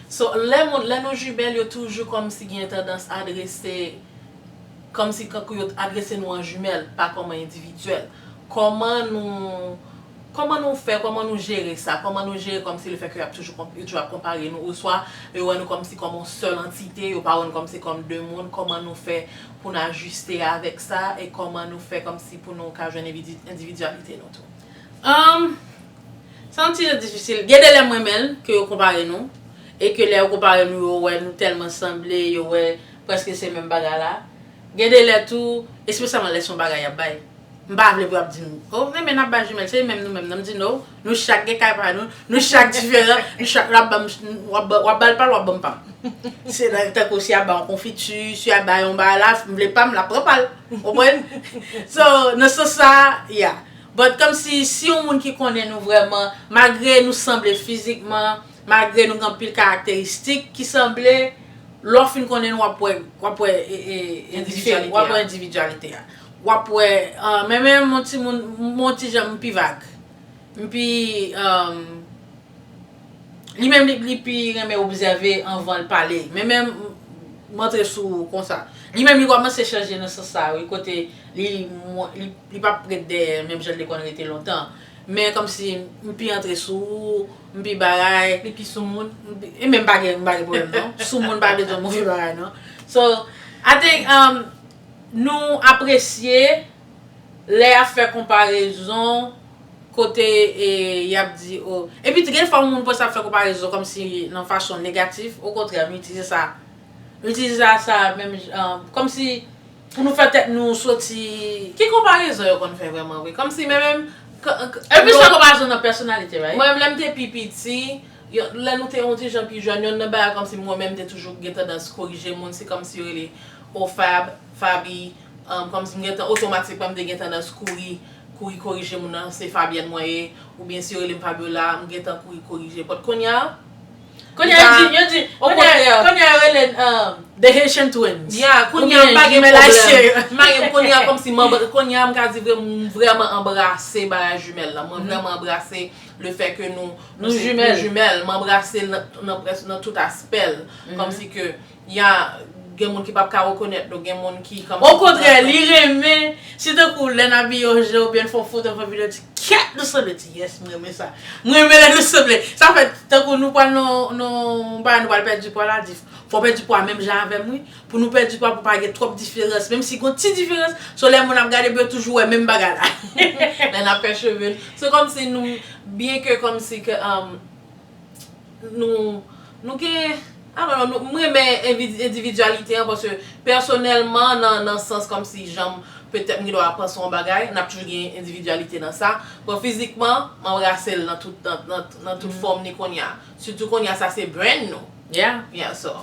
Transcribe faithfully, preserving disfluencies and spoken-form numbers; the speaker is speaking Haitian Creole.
So, lè moun, lè nou jimèl, yo toujou kòmsi gen tandans adrese, kòmsi kankou yo adrese nou an jimèl, pa kòman endividyèl. Kòman nou, kòman nou fè, kòman nou jere sa, kòman nou jere kòmsi lefètke y ap toujou konp-, yo toujou ap konpare nou, oswa yo wè nou kòmsi kòm yon sèl antite, yo pa wè nou kòmsi kòm de moun, kòman nou fè pou n ajiste avèk sa, e kòman nou fè kòmsi pou nou ka jwenn envidi-, endividyalite nou tou? Um, sa yon ti jan difisil. Gen de lè m renmen l ke yo konpare nou, e ke lè yo konpare nou, yo wè nou tèlman sanble, yo wè prèske se menm bagay la. Gen de lè tou, espesyalman lè se yon bagay y ap bay. M pa vle pou y ap di m, "Oh, men, men n ap bay jimèl, se menm nou menm." Nan m di, "No, nou chak gen kay pa nou, nou chak diferan, nou chak, w ap ban m, w ap ban, w ap ba l pa l, w ap ban m pa m." Se nan, tankou si y ap bay yon konfiti, si y ap bay yon bagay la, m vle pa m, l ap pran pa l. Ou konprann? So, nan sans sa, yeah. But kòmsi, si yon moun ki konnen nou vrèman, malgre nou sanble fizikman, malgre nou gen anpil karakteristik ki sanble, lè w fin konnen nou, w ap wè, w ap wè, e, e, e, endividyalite w ap wè a. Endividyalite a. W ap wè, ah, men, men, mon timoun, mon ti jan m pi vag. M pi, um, li menm li, li pi renmen obsève anvan l pale. Men, men, m, m antre sou konsa. Li menm li kòmanse chanje nan sans sa, wi, kote li, li, li p ap ret dèyè menm jan l te konn rete lontan. Men kòmsi m pi antre sou, m pi bagay. Li pi soumoun. M pi, e menm pa gen, m pa gen pwoblèm non. Soumoun pa vle di yon move bagay non. So, I think, um, nou apresye lè y ap fè konparezon kote, e, y ap di, oh. Epi gen fwa moun pran sa ap fè konparezon kòmsi nan fason negatif, okontrè, m itilize sa. M itilize sa, sa menm, um, kòmsi pou nou fè tèt nou soti. Ki konparezon yo konn fè vrèman vre? Kòmsi men menm, k-, k-, epi se konparezon nan pèsonalite, right? Mwen menm, lè m te pi piti, yo, lè nou te yon ti jan pi jèn, yonn nan bagay kòmsi mwen menm te toujou gen tandans korije moun, se kòmsi yo rele, "Oh, Fab, Fabi," um, kòmsi m gen tan, otomatikman m te gen tandans kouri, kouri korije moun nan, "Se Fabienne mwen ye," oubyen si yo rele m Fabiola, m gen tan kouri korije. But kounye a, Kounye a, yo di, yo di, kounye a, okontrè, kounye a, yo rele, um, The Haitian Twins. Yeah, kounye a, m pa gen pwoblèm. M pa gen, kounye a, kòmsi m anbra-, kounye a, m ka di vre, m vrèman anbrase bagay jimèl la. Mwen vrèman anbrase lefètke nou, nou se, nou jimèl. Nou jimèl. M anbrase l nan, nan près-, nan tout aspè l. Kòmsi ke, ya, gen moun ki p ap ka rekonèt nou, gen moun ki kòmsi. Okontrè, li renmen, si tankou lè n abiye yon jan oubyen n fè yon foto, n fè yon videyo, di, "Kèt, nou sanble," di, "Yes, m renmen sa." M renmen lè nou sanble. Sa fè, tankou nou pral nan, nan, nou pral pèdi pwa la, di, "Fò w pèdi pwa menm jan avè m, wi." Pou nou pèdi pwa, pou pa gen twòp diferans. Menm si gen yon ti diferans, so lè moun ap gade, yo toujou wè menm bagay la. Lè n ap fè cheve n. Se kòmsi nou, byen ke kòmsi ke, um, nou, nou gen, I don't know, nou, m renmen envi-, endividyalite an, paske pèsonèlman, nan, nan sans kòmsi jan m, petèt m gen dwa panse yon bagay, n ap toujou gen endividyalite nan sa. Bon, fizikman, m anbrase l nan tout, nan, nan, nan tout fòm ni kounye a. Sitou kounye a, sa se brand nou. Yeah. Yeah, so.